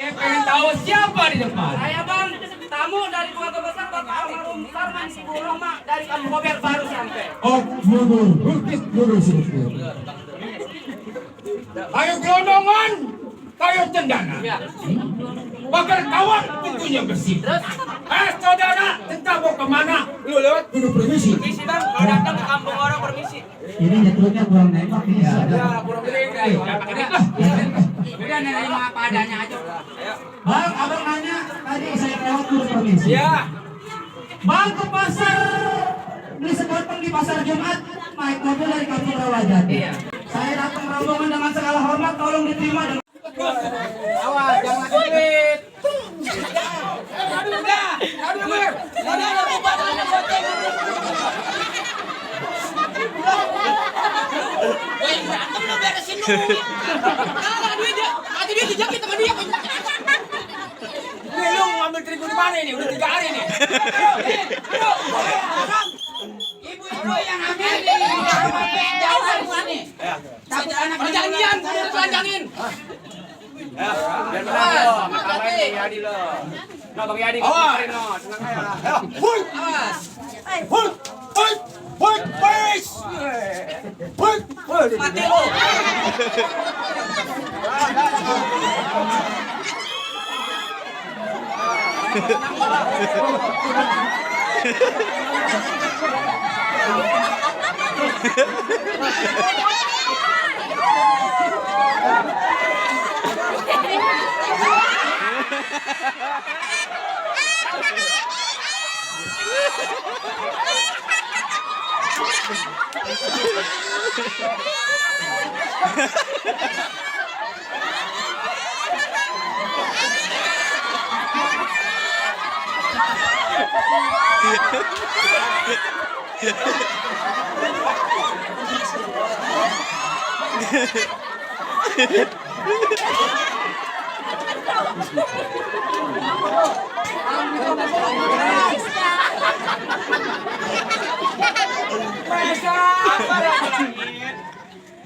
Pengen tahu siapa di depan? Saya bang, tamu dari keluarga besar Bapak almarhum Sarman Ibu Roma dari Kampung Kober baru sampai. Oh, mundur, mundur sedikit. Ayo gelondongan, kayu cendana. Bakar kawan tentunya bersih. Saudara, entah mau kemana? Lu lewat kudu permisi. Permisi bang, kalau datang ke kampung orang permisi. Ini nyetulnya kurang nembak ini ya. Kurang gede. Udah nerima apa adanya aja. Bang, abang nanya tadi saya lewat dulu permisi. Ya. Bang ke pasar beli sekoteng di pasar Jumat naik mobil dari Kampung Rawajati. Iya. Saya datang rombongan dengan segala hormat, tolong diterima dengan Awas, jangan ngasih duit. Aduh, udah. Aduh, Mer. Ada obat ada goceng. Woi, berantem lu beresin dulu. Ada duitnya. Ada duit dijangkit sama dia. Nih, lu ngambil terigu di mana ini? Udah 3 hari nih. Ayo. Ibu-ibu yang ambil nih. Jauh dari sini. Takut anak perjanjian, kudu telanjangin. Biar benar lo, makan Yadi lo. No, Bang Yadi, kemarin no, senang aja lah. Hui, awas. Hui, hui, hui, wes. Hui, hui, mati lo.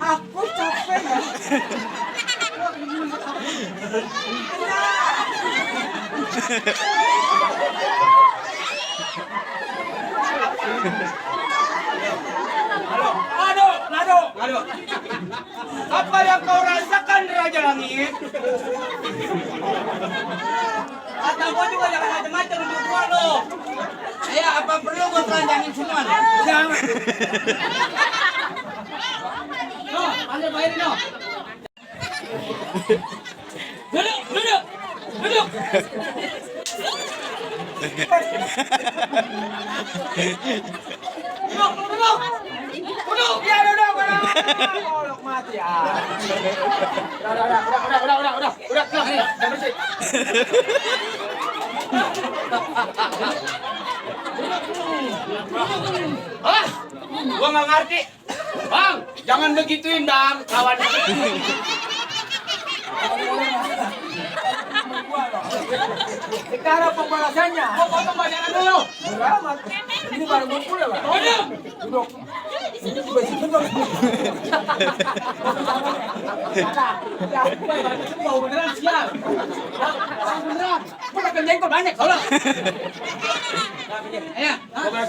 Aku capek ya. Aduh. Apa yang kau rasakan Raja Langit? Kata gua juga jangan macam-macam untuk gua lo. Ya apa perlu gua telanjangin semua? Jangan. No, ambil bayarin no. Duduk. Duduk. Ya udah. Golok mati ya. Udah. Jangan bersih. Gua nggak ngerti. Bang, jangan begituin bang, kawan. Sekarang pembalasannya. Gua potong bayaran dulu. Beramat. Ini baru ngumpul ya bang. Duduk. Beneran sial. Beneran. Gua makan jengkol banyak soalnya. Ayo, gua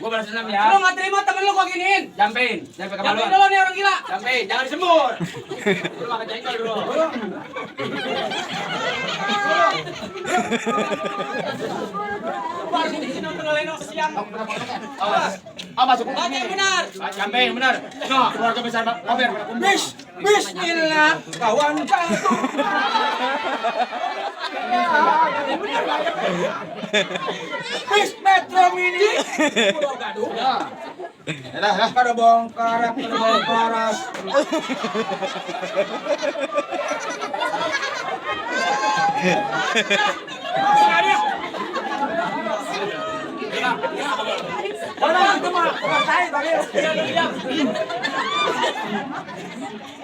balas dendam ya. Lu nggak terima temen lu gua giniin. Jampein ke malu. Jampein dulu nih orang gila. Jampein, jangan disembur. Lu makan jengkol dulu. Baru di sini nonton Leno siang. Awas. Masuk aja yang benar. Jampein benar. No, keluarga besar Kober. Bismillah, kawan jatuh. Bis Metro Mini Pulau Gadung. Ya. Kada bongkar.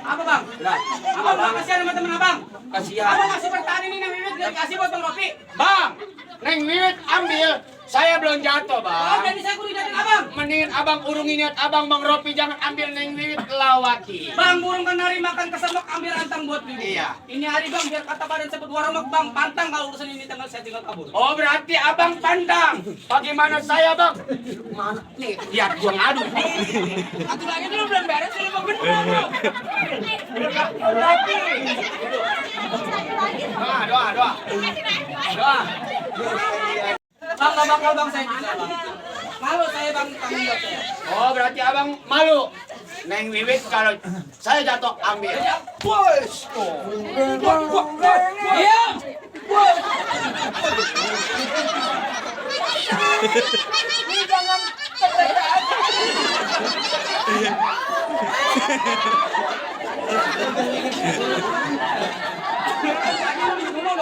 Apa bang? Apa bang? Kasihan sama temen abang? Kasihan. Abang masih bertahan ini Neng Wiwit kasih buat bang Ropi. Bang, Neng Wiwit ambil Saya belum jatuh, Oh, Bang. jadi saya kudu jatuhin abang. Mendingan abang urung ingat abang Bang Ropi jangan ambil Neng Wiwit lawaki. Bang, burung kanari makan kesemek ambil rantang buat bibi. Iya. Ini hari bang, biar kata badan sebut waramak bang, pantang kalau urusan ini tanggal saya tinggal kabur. Oh berarti abang pandang. Bagaimana saya, Bang? Mana? Nih, lihat gua ngadu. Satu lagi dulu belum beres, sudah bang bener. Doa. Bang, gak bakal bang saya bisa bang. Malu saya bang, tanggung jawab saya. Oh berarti abang malu. Neng Wiwit kalau saya jatuh ambil. Bos. Iya.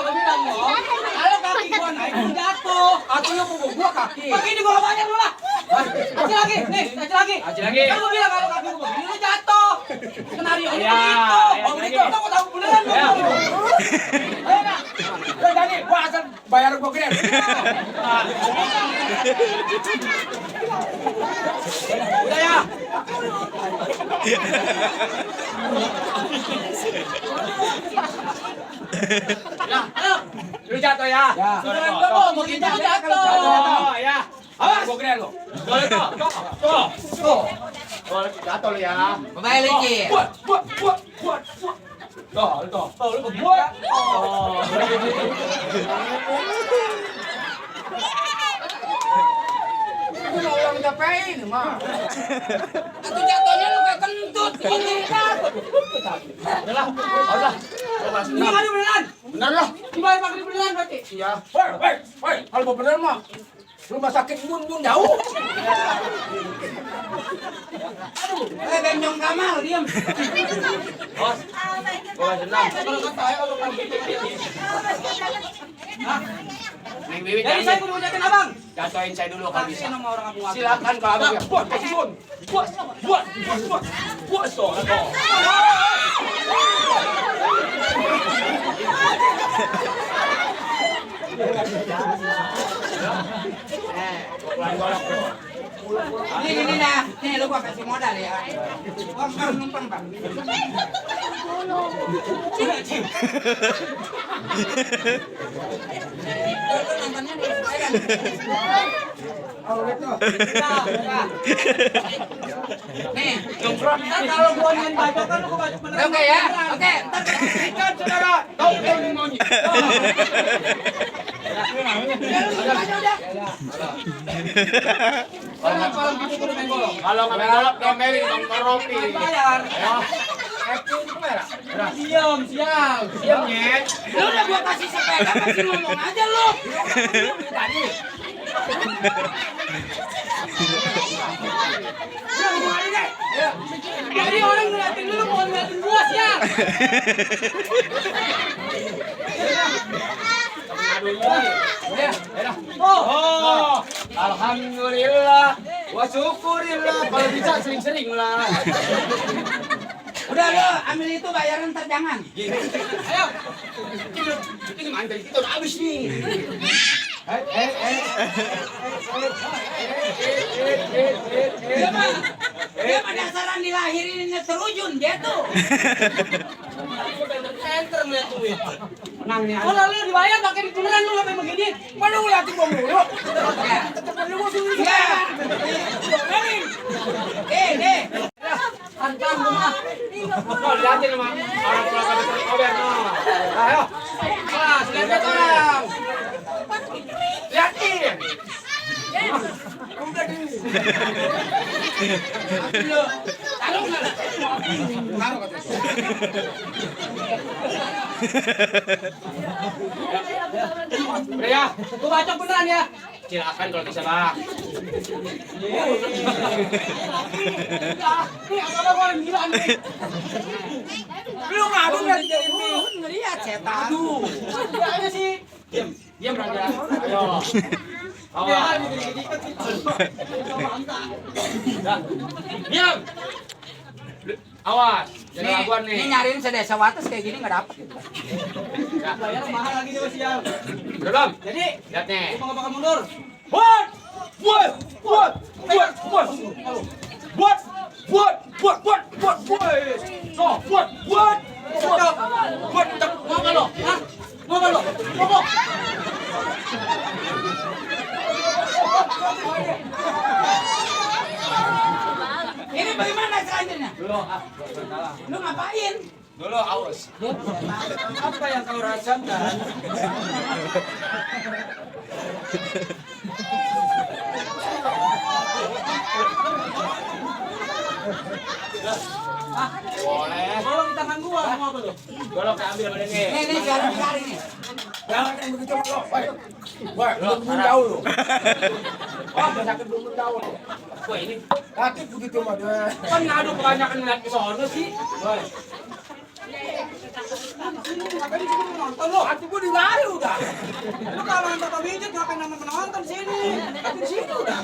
Kalau kaki gua naik, gua jatuh. Aku yang mau gua kaki. Begini gua banyak lu lah. Aci lagi, nih, aci lagi. Aci lagi. Kan gua bilang kalau kaki gua begini lu jatuh. Skenario ini Ya, begitu. ya, Oh, begitu. lagi. Aku tahu beneran lu. Ya. Ayo, Nak. Jadi gua asal bayar gua gede. Udah ya. Ya, Ayo. lu jatuh ya. Ya. Beneran gua mau begitu lu jatuh. Oh ya. Awas gua gede lo. Boleh tuh. Boleh jatuh lu ya. Bapak licin. Buat. Tuh, lu buat. Oh. Aku mau orang ngapain, mah? Aku jatuhnya lu kayak kentut. Udah. Ini ngadu beneran. Bener lah. Dibayar pakai beneran berarti. Iya. Woi, kalau mau bener mah rumah sakit bun jauh. Benyong Kamal, diam. Bos. Gua senang. Kalau kata saya kalau kaki Neng Wiwit jadi saya kudu jatuhin abang. jatuhin saya dulu kalau bisa. Kasihin sama orang aku. Silakan kalau abang ya. Buat, kasih bun. Buat, so. Ini dah. Nih lu gua kasih modal ya. Bang, numpang bang. Nih, ntar kalau gua main bacokan lu bacok beneran. Oke ya. Oke, ntar Ikan saudara. Tahu ini maunya. kalau gitu kudu main golong. Kalau nggak main golok, domelin Bang Ropi. Bayar. Diam, siap. Diam nyet. Lu udah gua kasih sepeda, masih ngomong aja lu. Tadi. Udah ngomong aja deh. Jadi orang ngeliatin lu mau ngeliatin gua siap. Oh, alhamdulillah. Wa syukurillah. Kalau bisa sering-sering lah. Udah lu ambil itu bayaran ntar jangan. Ayo. Ini mantel kita udah habis nih. Dia mah dasaran dilahirinnya terujun dia tuh. Enter melihat duit. Menangnya. Oh lalu dibayar pakai duit beneran lu sampai begini. Mana ngeliatin gua mulu? Ya. Deh. Hantam rumah. Oh, lihatin sama orang tua kami terkober. Ayo. Nah, lihat orang. Lihatin. Taruh enggak? Udah ya. Gua bacok beneran ya. Silakan kalau bisa, Bang. Nih, apa gua bilang nih. Lu ngadu ngeliatin jadi Ngeliat setan. Aduh. Dia aja sih. Diam Raja. Ayo. Awas. Diam. Awas. Jangan laguan nih. Ini nyariin sedesa wates kayak gini nggak dapet. Ya. Bayar mahal lagi dia sial. Udah belum? Jadi, Lihat nih. gua nggak bakal mundur. Buat. So, buat. Mau nggak lo? Hah? Mau nggak lo? Mau. Ini bagaimana selanjutnya? Dulu, salah. Lu ngapain? Dulu, awas. Apa yang kau rasakan? Boleh. Golok di tangan gua, mau apa lo? Golok ambil sama ini. Nih, jalan cari nih. Jangan yang begitu lo. Woi, belum jauh lo. Oh, udah sakit belum jauh. Wah ini Sakit begitu mah dia. kan ngadu kebanyakan ngeliat ke sono sih. Woi, Ngapain di sini nonton lo? hati gua dilari udah. Lu kalau nonton Pak Bijit ngapain nonton sini? Tapi di sini udah.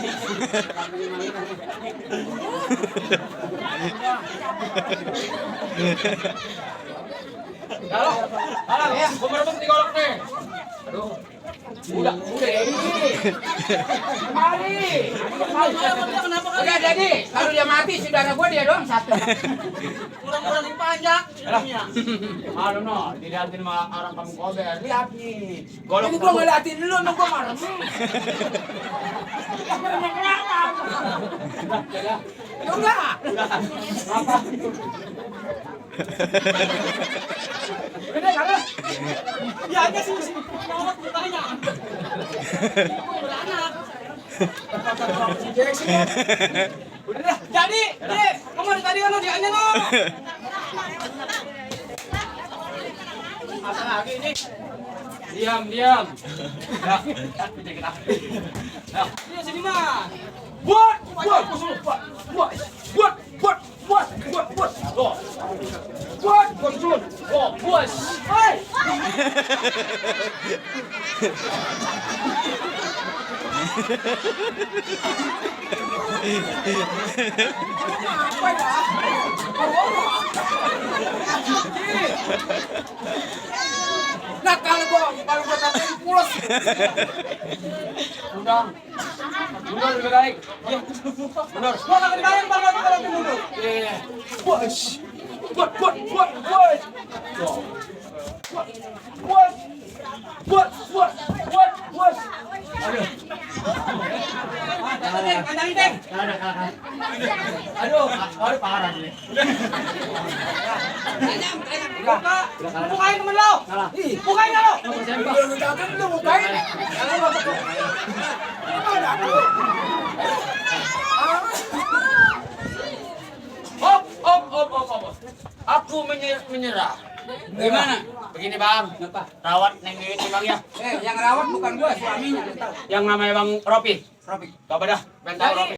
Halo, ya, gua merebut di golok nih. Aduh, udah ini. Mari. Kenapa kali? Udah jadi, kalau dia mati saudara gua dia doang satu. Kurang-kurang panjang. Malu no, dilihatin sama orang kamu kober. Lihat nih. Golok Ini gua ngeliatin dulu, emang gua marah. Ya udah. Gede kagak? Iya aja sih sini. Mau tanya. Udah dah, jadi, kamu tadi kan dianya no. Apa lagi ini? Diam. Ya, kita. Ini sini mah. Buat. Bos. Hei. Nah kalau gua tatain pulas. Mundur lebih baik. Mundur. Gua enggak dibayar Bang kalau mundur. Iya. Kandangin, Teng. Aduh, parah nih. Bukain temen lo. Bukain nggak lo? Hop. Aku menyerah. Gimana? Begini bang, rawat neng ini bang ya. Yang rawat bukan gua, suaminya. Yang namanya bang Ropi. Robi. Coba dah, bentar Ropi.